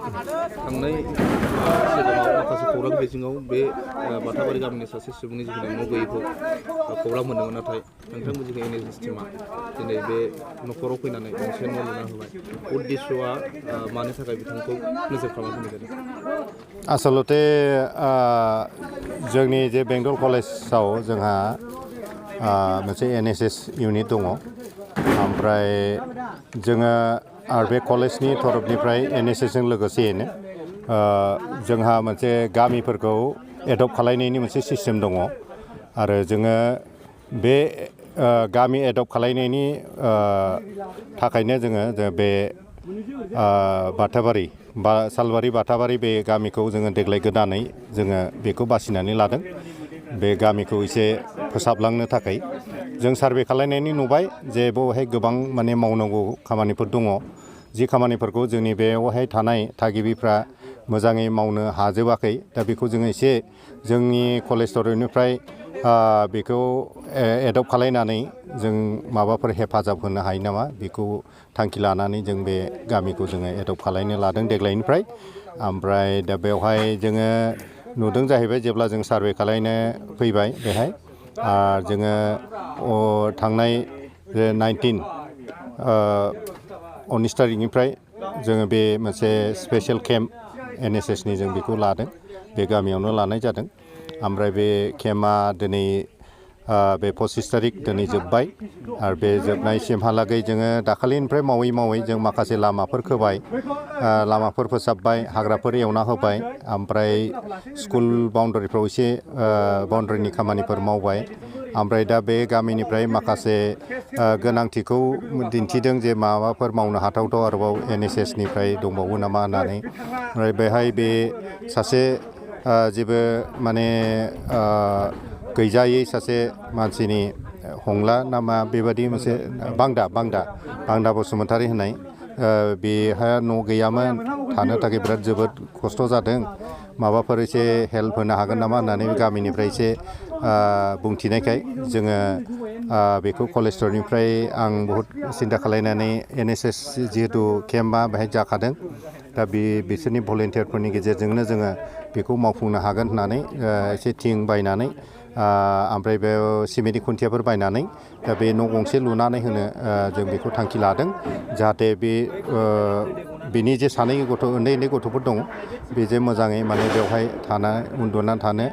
थांनाय सिगाङाव माखासे खौरां बिजोङाव बे बाथाबारि गामिनि सासे सुबुंनि जिखुनु न' गैयैखौ खौरां मोनदोंमोन नाथाय नोंथांमोननि NSS टीमा दिनै बे न'खराव फैनानै मोनसे न' लुना होबाय उद्देश्यआ मानि थाखाय बिथांखौ नोजोर खालामहोनाय जादों आसलते जोंनि जे बेंटल कलेजाव जोंहा मोनसे NSS इउनिट दङ ओमफ्राय जोङो आरो बे कलेजनि तरफनिफ्राय NSS जों लोगोसेयैनो जोंहा मोनसे गामिफोरखौ एडप्ट खालायनायनि मोनसे सिस्टेम दङ आरो जोङो बे गामि एडप्ट खालायनायनि थाखायनो जोङो बे बाथाबारि बा सालबारि बाथाबारि बे गामिखौ जोङो देग्लाय गोदानै जोङो बेखौ बासिनानै लादों बे गामिखौ एसे फोसाबलांनो थाखाय जों सार्भे खालायनायनि नुबाय जे बेवहाय गोबां माने मावनांगौ खामानिफोर दङ जि खामानिफोरखौ जोंनि बेवहाय थानाय थागिबिफ्रा मोजाङै मावनो हाजोबाखै दा बेखौ जोङो एसे जोंनि कलेज तरफनिफ्राय बेखौ एडप्ट खालायनानै जों माबाफोर हेफाजाब होनो हायो नामा बेखौ थांखि लानानै जों बे गामिखौ जोङो एडप्ट खालायनो लादों देग्लायनिफ्राय ओमफ्राय दा बेवहाय जोङो नुदों जाहैबाय जेब्ला जों सार्भे खालायनो फैबाय बेहाय जोङो थांनाय 19 तारिखनिफ्राय जोङो बे मोनसे स्पेशल केम्प NSS नि जों बेखौ लादों बे गामियावनो लानाय जादों ओमफ्राय बे केम्पआ दिनै बे 25 तारिख दिनै जोब्बाय आरो बे जोबनायसिमहालागै जोङो दाखालिनिफ्राय मावै मावै जों माखासे लामाफोर खोबाय लामाफोर फोसाबबाय हाग्राफोर एवना होबाय ओमफ्राय स्कुल बाउन्डारिफ्राव एसे बाउन्डारिनि खामानिफोर मावबाय ओमफ्राय दा बे गामिनिफ्राय माखासे गोनांथिखौ दिन्थिदों जे माबाफोर मावनो हाथावथाव आरोबाव NSS निफ्राय दंबावो नामा होननानै ओमफ्राय बेहाय बे सासे जेबो माने गैजायै सासे मानसिनि हंला नामा बेबादि मोनसे बांदा बसुमतारी होननाय बेहा न' गैयामोन थानो थाखाय बिराद जोबोद खस्थ' जादों माबाफोर एसे हेल्प होनो हागोन नामा होननानै गामिनिफ्राय एसे बुंथिनायखाय जोङो बेखौ कलेज तरफनिफ्राय आं बहुद सिन्था खालायनानै NSS जिहेतु केम्पआ बेहाय जाखादों दा बिसोरनि भलेन्टियारफोरनि गेजेरजोंनो जोङो बेखौ मावफुंनो हागोन होननानै एसे थिं बायनानै ओमफ्राय बे सिमेन्टनि खुन्थियाफोर बायनानै दा बे न' गंसे लुनानै होनो जों बेखौ थांखि लादों जाहाथे बिनि जे सानै उन्दै गथ'फोर दङ बे जे मोजाङै माने बेवहाय उन्दुनानै थानो